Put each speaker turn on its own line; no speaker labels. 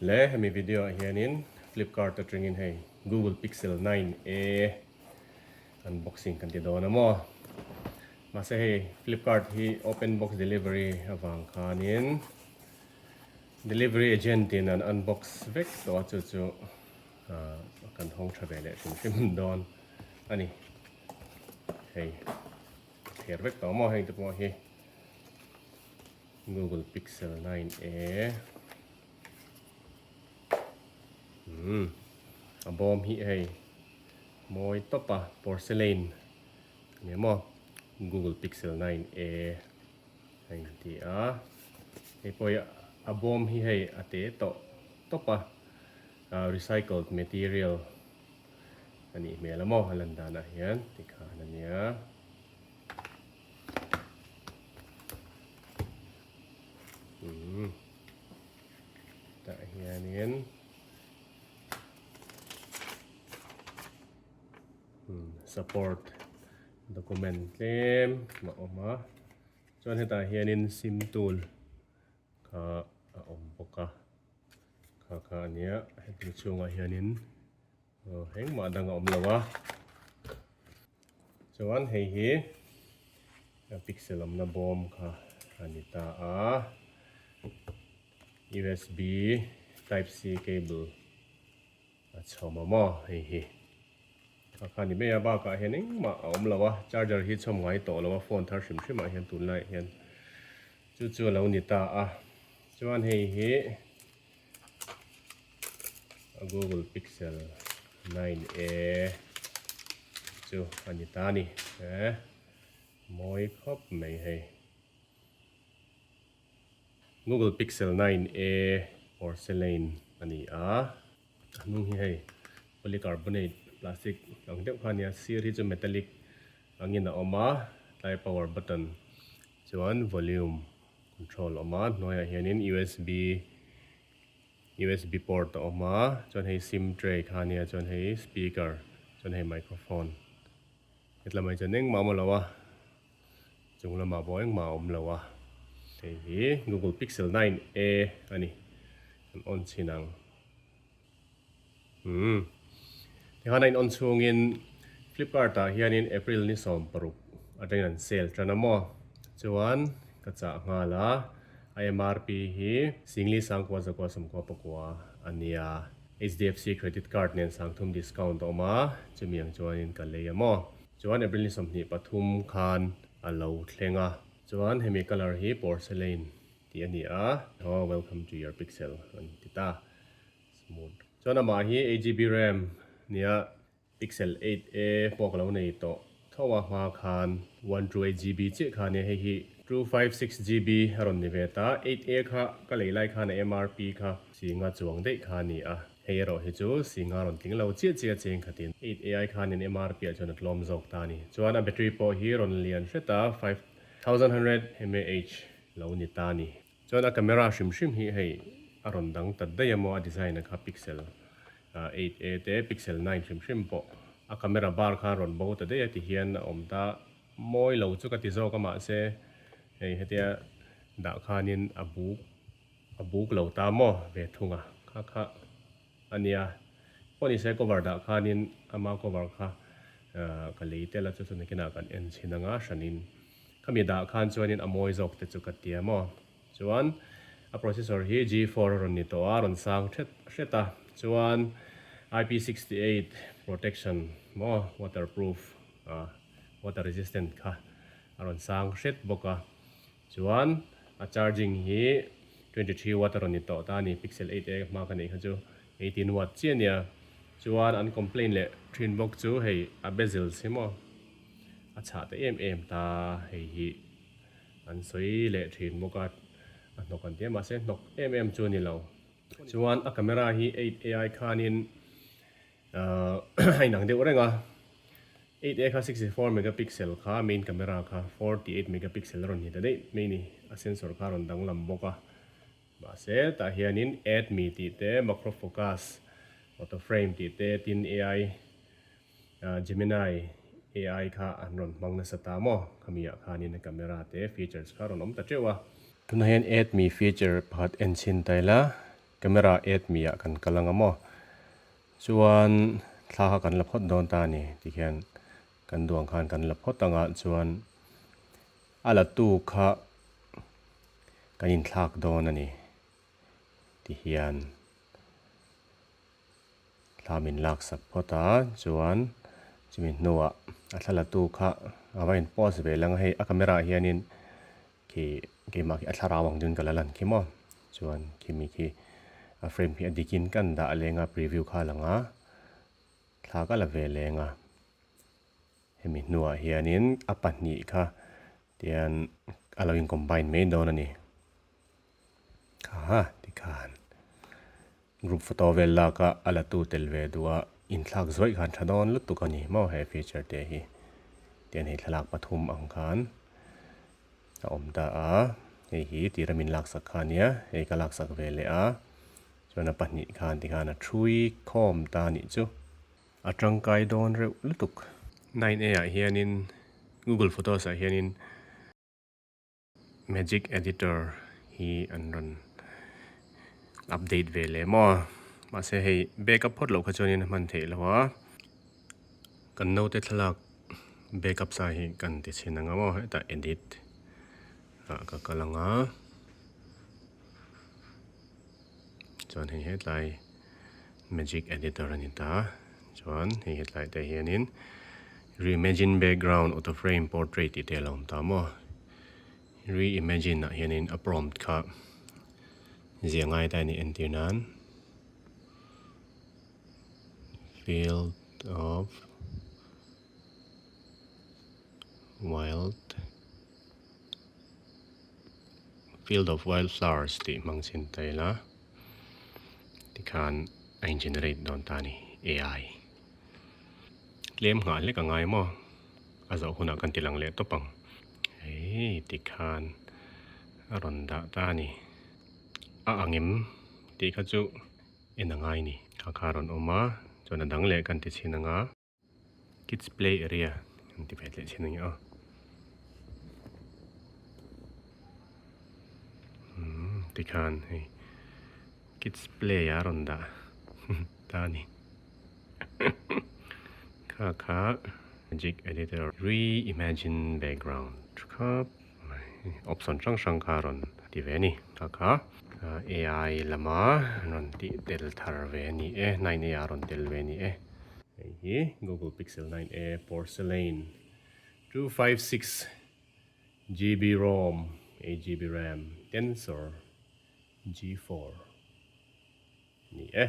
Le hemi video ah hianin Flipkart atangin hei Google Pixel 9a unboxing kan ti dawn a maw. Mahse hei Flipkart hi open box delivery avang khanin delivery agent in an unbox vek tawh a chu chu kan hawng tha ve leh hrim hrim dawn a ni. Hei thler vek tawh maw heng te pawh hi Google Pixel 9a umm a bawm hi hei mawi tawp a porcelain a ni maw Google Pixel 9a a inti a hei pawh hi a bawm hi hei a te tawh tawp a recycled material a nih hmel a maw a lan danah hian tikhan a nia. Umm tah hianin umm support document tlem a awm a chuan hetah hianin sim tool kha a awm bawk a kha kha a nia heti chhungah hianin Aw engmah dang a awm lo a chuan hei hi pixel awmna bawm kha a ni ta a usb type c cable a chhawm a maw hei hi kha kha a ni mai a bakah hian engmah a awm lo a charger hi chhawm ngai tawh lo a phone thar hrim hrim ah hian tunlaiah hian chu chu a lo ni ta a chuan hei hi. Google Pixel 9a chu a ni ta a ni e mawi khawp mai hei Google Pixel 9a porcelain a ni a a hnung hi hei polycarbonate plastic ang deuh kha a nia sir hi chu metallic angin a awm a tlai power button chuan volume control a awm a hnuaiah hianin usb usb port a awm a chuan hei sim tray kha ania chuan hei speaker chuan hei microphone hetlamah hi chuan engmah a awm lo a chung lamah pawh engmah a awm lo a hei hi google pixel 9a a ni kan on chhin ang umm tikhan a in on chhungin flipkart ah hianin april ni 16 atangin an sale tan a maw chuan ka chah nghal a a mrp hi singli sangkua zakua sawmkua pakua a nia hdfc credit card nen sangthum discount a awm a chumi ang chuanin ka lei a maw chuan april ni 23 khan a lo thleng a chuan hemi colour hi porcelain tih a ni a aw welcome to your pixel an ti ta. Smooth. Chuan amah hi 8GB ram nia Pixel 8a pawh ka lo nei tawh tho a hma khan 128GB chiah kha ania hei hi 256GB a rawn ni ve ta 8a kha ka lei lai khan a MRP kha singa chuang daih kha a ni a hei erawh hi chu singa rawn tling lo chiah chiah cheng khatin 8a ai khanin MRP ah chuan a tlawm zawk ta a ni chuan a battery pawh hi rawn lian hret a 5100 mAh lo ni ta a ni. Chuan a camera hrim hrim hi hei a rawn dang ta daih a maw a design a kha pixel 8a te pixel 9 hrim hrim pawh a camera bar kha a rawn bo ta daih a ti hian a awm ta mawi lo chu ka ti zawk a mahse hei hetia dah khanin a buk a buk lo ta maw ve thung a kha kha a nia pawh ni se cover dah khanin ama cover kha ka lei tel a chu chu nakinah kan en chhin anga hranin. Khami dah khan chuanin a mawi zawk te chu ka ti a maw. Chuan a processor hi G4 a rawn ni tawh a, a rawn sang hret hret a. Chuan IP68 protection maw waterproof ah water resistant kha a rawn sang hret bawk a. Chuan a charging hi 23 watt a rawn ni tawh ta a ni, Pixel 8a hma ka neih kha chu 18 watt chiah a nia. Chuan an complain leh thin bawk chu hei a bezels hi maw. A chhah ta em em ta hei hi an sawi leh thin bawk a, a hnawk an ti a mahse hnawk em em chu a ni lo. Chuan a camera hi 8 ai khanin ahh a inang deuh reng a, 8 a kha 64 megapixel kha main camera kha 48 megapixel a rawn ni ta daih mai ni, a sensor kha a rawn danglam bawk a. Mahse tah hianin add me tih te, macro focus, auto frame tih te, tin ai Gemini AI kha an rawn hmang nasa ta maw? Khami ah khanin a camera te features kha rawn awm ta teuh a. Tunah hian add me feature pakhat en chhin ta ila. Camera add mi ah kan kal anga maw. Chuan thla kha kan la phawt dawn ta a ni tikhian kan duang khan kan la phawt anga chuan a la tu kha kan inthlak dawn a ni tihian thla min laksak phawt a chuan chumi hnuah a thla la tu kha a va in post ve lang a hei a camera ah hianin khi keimah khi a thlarau ang dun ka la lan khi maw chuan khimi khi a frame khi a dikin kan dah leng a preview kha a lang a thla ka la ve leng a hemi hnuah hianin a pahnih kha tian a lo in combine mai dawn a ni kha tikhan group photo vel lak a a la tu tel ve duh a inthlak zawih khan tha dawn lutuk a ni maw he feature te hi tian hei thlalak pathum ang khan a awm ta a hei hi tira min laksak kha ania hei ka laksak ve leh a chuan a pahnih khan tikhan a thui khawm ta a nih chu. A tangkai dawn reuh lutuk. 9A ah hianin Google Photos ah hianin Magic Editor hi an rawn update ve leh maw a, mahse hei backup phawt loh kha chuanin a hman theih loh a, kan naute thlalak backup sa hi kan ti chhin ang a maw hetah edit ah ka kal ang a chuan hei hetlai magic editor a ni ta chuan hei hetlai te hianin reimagine background auto frame portrait tih te a lo awm ta maw reimagine ah hianin a prompt kha zia ngai ta a ni entir nan field of wild field of wild flowers tih hmang chhin ta ila tikhan a in generate dawn ta a ni A_I tlem nghah hlek a ngai maw a zawh hunah kan ti lang leh tawp ang hei tikhan a rawn dah ta a ni a ang em tih kha chu en a ngai a ni kha kha a rawn awm a chuan a dang leh kan ti chhin ang a. Kids play area an ti ve tleh chin ang e aw. Umm tikhan hei kids play a rawn dah ta a ni. Kha kha magic editor re-imagine background kha option hrang hrang kha a rawn ti ve a ni. Kha kha AI lama rawn tih tel thar ve a ni e, 9A a rawn tel ve a ni e. Hei hi Google Pixel 9a Porcelain 256 GB ROM, 8 GB RAM, Tensor G4 ni e.